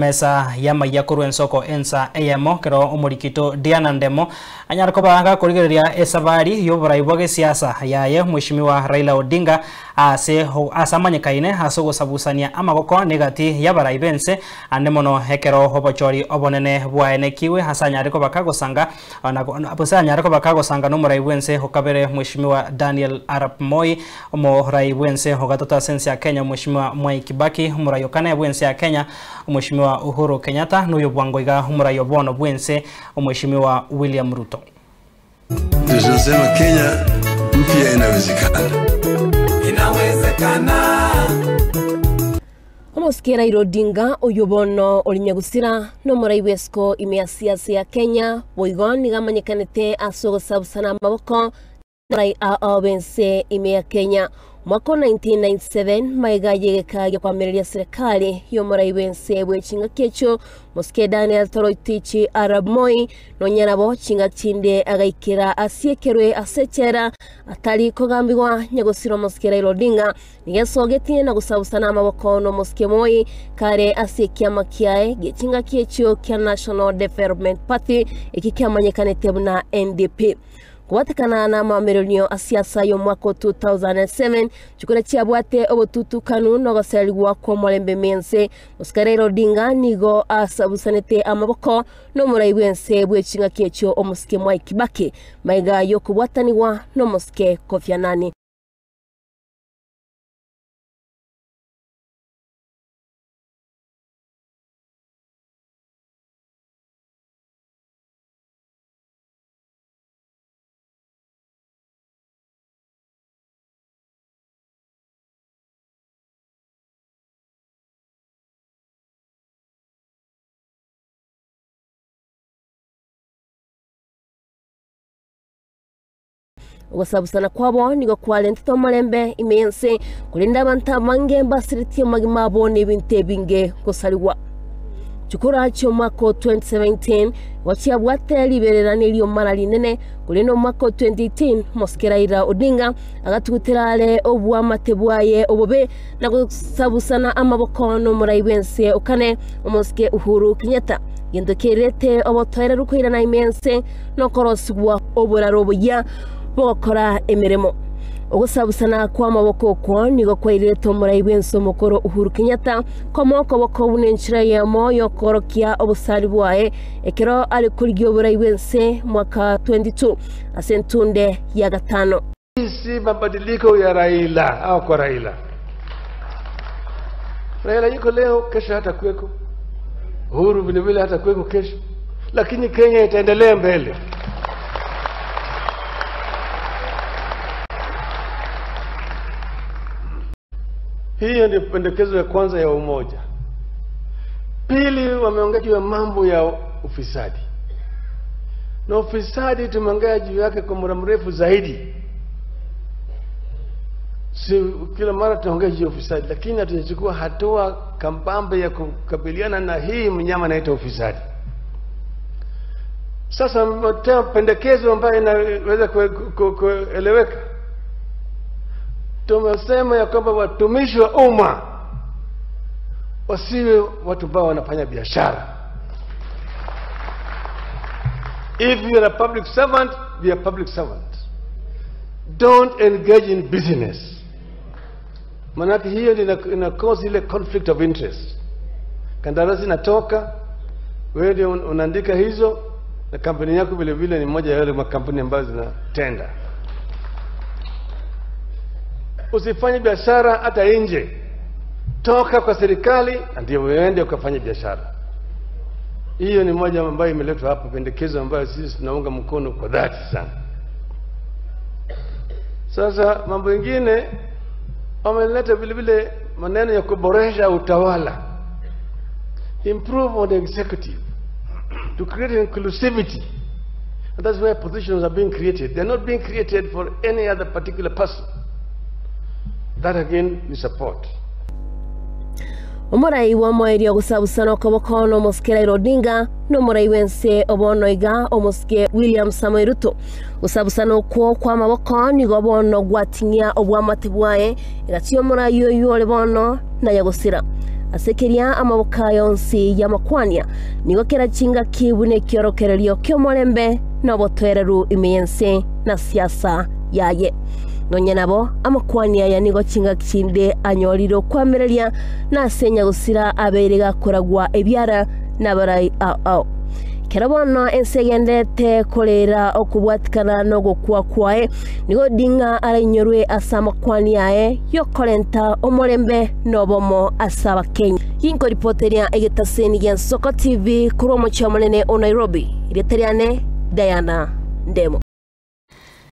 Emesa y'amayia korwa ensoko ensa eyemo, kero omorikito Diana Ndemo anyare koba gakorigereria esabari y'oborai bwa gesiasa yaye Mweshimiwa Raila Odinga ase ase amanyekaine ase ogosabusania amagoko negati y'abarai b'ense ande mono ekero obochori obonene bwaenekiwe ase anyare koba kagosanga gose anyare koba kagosanga nomorai bw'ense okabere Mweshimiwa Daniel Arap Moi Omorai bw'ense ogatato ase ense ya Kenya Omweshimiwa Mwai Kibaki, omorai o kane bw'ense ya Kenya Omweshimiwa Uhuru Kenyatta, na oyo bwango iga omorai o bono bw'ense Omweshimiwa William Ruto. Ndio tunasema Kenya mpya inawezekana. Inawezekana. Omosike Raila Odinga oyio bono ore nyagusira nomorai bw'esiko ime ya siasa ya Kenya boigo nigo amanyekanete ase ogosabusana amaboko Narai ao b'ense ime ya Kenya. Omwaka o 1997, magega y'egeka gi'okoamereria serikali y'omorai bw'ense bwe chingaki echio, Mosike Daniel Toroitich Arap Moi, nonya nabo chingaki chinde agaikera asiekerwe ase echela atari kogambigwa nyagosira Omosike Raila Odinga nigo esogetie na gosabusana amaboko n'Omosike Moi kare ase ekiama kiaye gie chingaki echio kia National Development Party eki kiamanyekanete buna NDP. Kobatekana namaamererio a siasa y'omwaka o 2007, chikura chiabwate obotutukanu na ogoserigwa kw'omorembe mense. Mosike Raila Odinga nigo asabusanete amaboko n'omorai bw'ense bw'eching'aki echio omosike Mwai Kibaki, maiga y'okobwatanigwa n'omosike Kofi Annan. Ogosabusana kwabo nigo kwarentete omorembe ime y'ense, korende abanto abange mbasiretie amagima abo na ebinto ebinge gosarigwa. Chikura chi'omwaka o 2017 nigo chiabwate riberera neriomana rinene, korende omwaka o 2018 Omosike Raila Odinga agatugutera are oboamate bwaye obobe na gosabusana amaboko nomorai bw'ense o kane Omosike Uhuru Kenyatta, gento kerete obotoereru koirana ime y'ense nokorosigwa oboraro oboyia bogokora emeremo. Ogosabusana kw'amaboko okwo nigo kwairerete omorai bw'ense omokoro Uhuru Kenyatta komoa okoboko buna enchera eyemo y'okoorokia obosani bwaye ekero are korigia oborai bw'ense mwaka 22 ase entunde ya gatano. Si mabadiliko ya Raila au kwa Raila. Raila yuko leo, kesho hatakuweko. Uhuru vile vile hatakuweko kesho, lakini Kenya itaendelea mbele. Hiyo ndio pendekezo ya kwanza ya umoja. Pili, wameongea juu ya mambo ya ufisadi, na ufisadi tumeongea juu yake kwa muda mrefu zaidi. Si kila mara tunaongea juu ya ufisadi, lakini hatujachukua hatua kambambe ya kukabiliana na hii mnyama anaitwa ufisadi. Sasa mmetoa pendekezo ambayo inaweza kueleweka. Tumesema ya kwamba watumishi wa umma wasiwe watu ambao wanafanya biashara. If you are a public servant, be a public servant. Don't engage in business. Manake hiyo ndio ina cause ile conflict of interest. Kandarasi inatoka, wewe ndio unaandika hizo, na kampuni yako vile vile ni moja ya yale makampuni ambayo zinatenda. Usifanye biashara hata nje, toka kwa serikali na ndio uende ukafanye biashara. Hiyo ni moja ambayo imeletwa hapa, pendekezo ambayo sisi tunaunga mkono kwa dhati sana. Sasa mambo mengine wameleta vile vile maneno ya kuboresha utawala, improve on the executive to create inclusivity. And that's where positions are being created. They're not being created for any other particular person. That again we support. Omorai bw'omoerio ogosabusana okoboko nomosike Raila Odinga, na omorai bw'ense o bono iga omosike William Samoei Ruto. Gosabusana okwo kw'amaboko nigo bono gwating'ia obwamate bwaye egati y'omorai oyio ore bono na Nyagosira. Ase keria amaboko aye onsi y'amakwania nigo kera chingaki buna ekiorokererio ki'omorembe na obotoereru ime y'ense na siasa yaye. Nonya nabo, amakwani aya nigo chingaki chinde anyorire okwamereria, na ase nyagosira abeire gakoragwa ebiara nabarai ao ao. Ekero bono ense egendererete koreera okobwatikana nogokwa kwaye, nigo Odinga arainyorwe ase amakwani aye y'okorenta omorembe na obomo ase Abakenya. Ginkoripoteria egetaseni gia Nsoko TV korwa omochie omonene o Nairobi, erieta riane Diana Ndemo.